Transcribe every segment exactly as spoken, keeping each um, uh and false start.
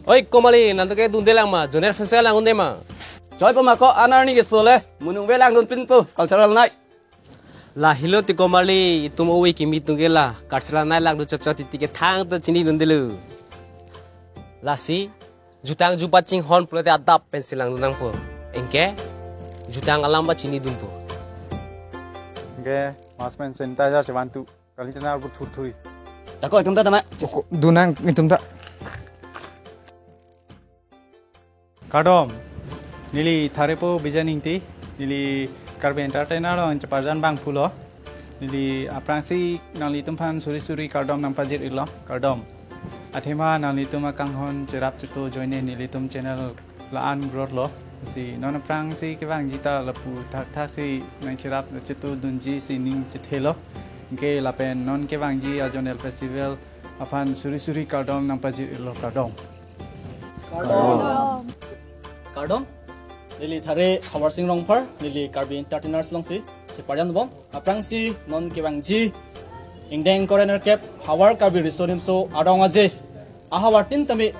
Oi, Komali, nangtum ke dunde lang ma, Zonal Festival lang dunde ma. Choi po ma ko, anerni keso le, monit ave lang dunpinpo, cultural night. Lahelo ti Komali, itum ove kimi atum ke la, cultural night lang dun chot chot titi ke thangta chini dundelo. Lasi, jutang jubat chinghon pulote adap pensi lang dun nangpo. Anke, jutang alam ba chini dunpo. Anke, mask pen sanitizer chevantu. Kali tena arbu thurthuri. Dako, itum ta tama. Dun nang, itum ta. Kardom. Neli Tharepo Bijan Ingti. Neli Karbi Entertainer along cheparjan abangphulo. Neli aphrangsi nanglitum aphan suri suri kardom nangpajir-iklo. Kardom. Athema nanglitum akanghon cherap chetu ajoine nelitum channel la-an growth lo. Si non aphrangsi kevangji ta lapu thakthak si nangcherap chetu dunji si ning chethelo. Anke lapen non kevangji a Zonal Festival aphan suri suri kardom nangpajir-iklo, kardom. Kardom. Kardom. Neli Thare Havar Sing Rongphar, neli Karbi Entertainers alongsi cheparjan bom. Aphrangsi non kevangji ingdeng ingkoi ra nerkep Havar Karbi Riso Nimso Arong Aje ahavartin tame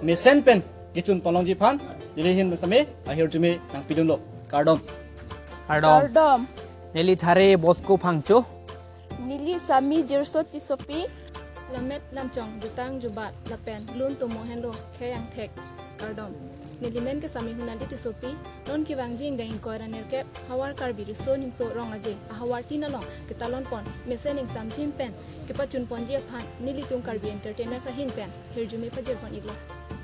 mesen pen kechun ponlongji aphan neli ahin same ahirjume nangpidunlo. Kardom. Kardom. Kardom. Neli Thare Bosco Phangcho. Neli Sami Jirso Tissopi. Lammet lamchong jutang jubat lapen lun tumo henlo khei angthek. Kardom. Neli men ke Sami Hunali Tissopi. Non kevangji ingdeng ingkoi ra nerkep Havar Karbi Riso Nimso Arong Aje ahavartin along ketalon pon mesen ingsamjim pen kepachun ponji aphan nelitum Karbi Entertainers ahin pen hirjume pajir pon-iklo.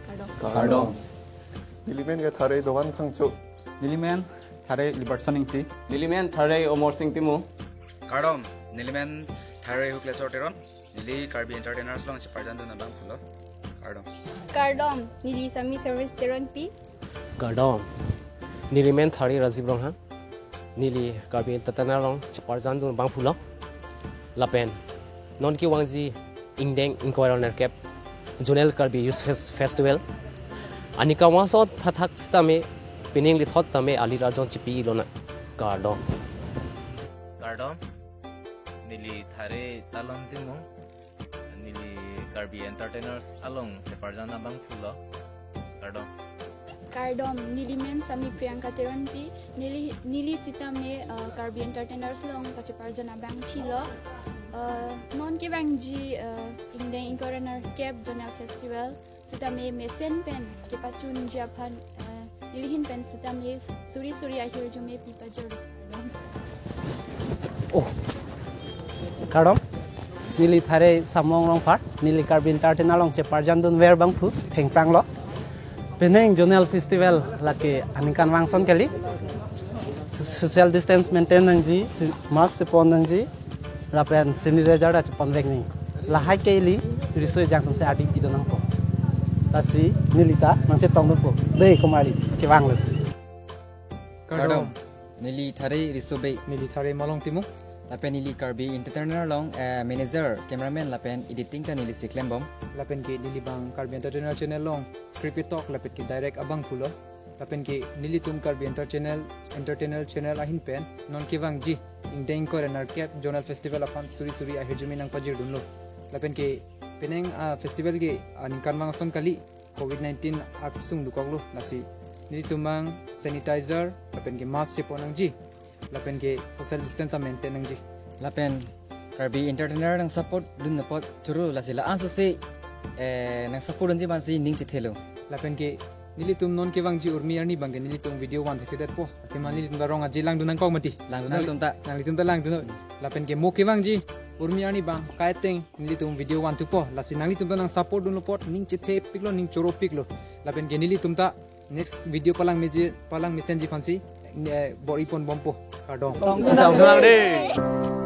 Kardom. Kardom. Neli men ke Thare Dovan Phangcho. Neli men Thare Libertson Ingti. Neli men Thare Omor Sing Timung. Kardom. Neli men Thare Huklesor Teron. Neli Karbi Entertainers along cheparjan dun abangphulo. Kardom. Kardom. Neli Sami Service Teronpi. Kardom. Neli men Thare Rajiv Ronghang. Neli Karbi Entertainer along cheparjan dun abangphulo. Lapen non kevangji ingdeng ingkoi ra nerkep Zonal Karbi Youth Fes-, Festival aningkan vangso thakthak sitame pining lithot tame alir arjon chipi-ilonang. Kardom. Kardom. Neli Thare Talon Timung. Neli Karbi Entertainers along cheparjan abangphulo. Kardom. Kardom, neli men Sami Priyanka Teronpi, neli, neli sitame, uh, Karbi Entertainers along kacheparjan abangphilo. Uh, non kevangji, uh, ingdeng ingkoi ra nerkep Zonal Festival sitame mesen pen kepachunji aphan, uh, neli ahin pen sitame suri suri ahirjume pipajir. Oh. Kardom. Neli Thare Samong Rongphar, neli Karbi Entertainer along cheparjan dunver abangphu thengpranglo. Pining Zonal Festival lake aningkan vangson kali. So-, social distance maintain nangji, mask chepon nangji, lapen sanitizer ta chepon vek nangji. Lahai ke ili riso ejang atumsi ardi pidun nangpo. Lasi neli ta nangchetong dunpo. Dei Komali, kevanglo. Kardom. Kardom. Neli Thare Riso Bey. Neli Thare Malong Timung. Lapen neli Karbi Entertainer along, eh, manager, cameraman lapen editing ta nelisi klembom. Lapen ke neli abang Karbi Entertainer channel along script ketok lapen ke direct abangphulo. Lapen ke nelitum Karbi Enter channel, Entertainer channel ahin pen non kevangji ingdeng ingkoi ra nerkep Zonal Festival aphan suri suri ahirjume nangpajirdunlo. Lapen ke pining, ah, festival ke, ah, aningkan vangson kali. Covid nineteen aksung dokoklo, lasi nelitum abang sanitizer lapen ke mask chepon nangji, lapen ke social distance ta maintain nangji. Lapen Karbi Entertainer nangsupport dun apot choro, lasi la-an sose, eh, nangsupport dunji aphansi ning chethelo. Lapen ke nelitum non kevangji urmi arni abang ke nelitum video van thekthedetpo. Athema nelitum ta Arong Aje langdun nangkok mati. Langdun nang nangtum ta. Nanglitum ta langdun. Lapen ke mo kevangji urmi arni abang kaiteng nelitum video vanthupo, lasi nanglitum ta nangsupport dunlo apot ning chethepiklo, ning choropiklo. Lapen ke nelitum ta next video palang meji, palang mesenji aphansi, eh, bor-iponbompo. Kardom. Chitong senang dei.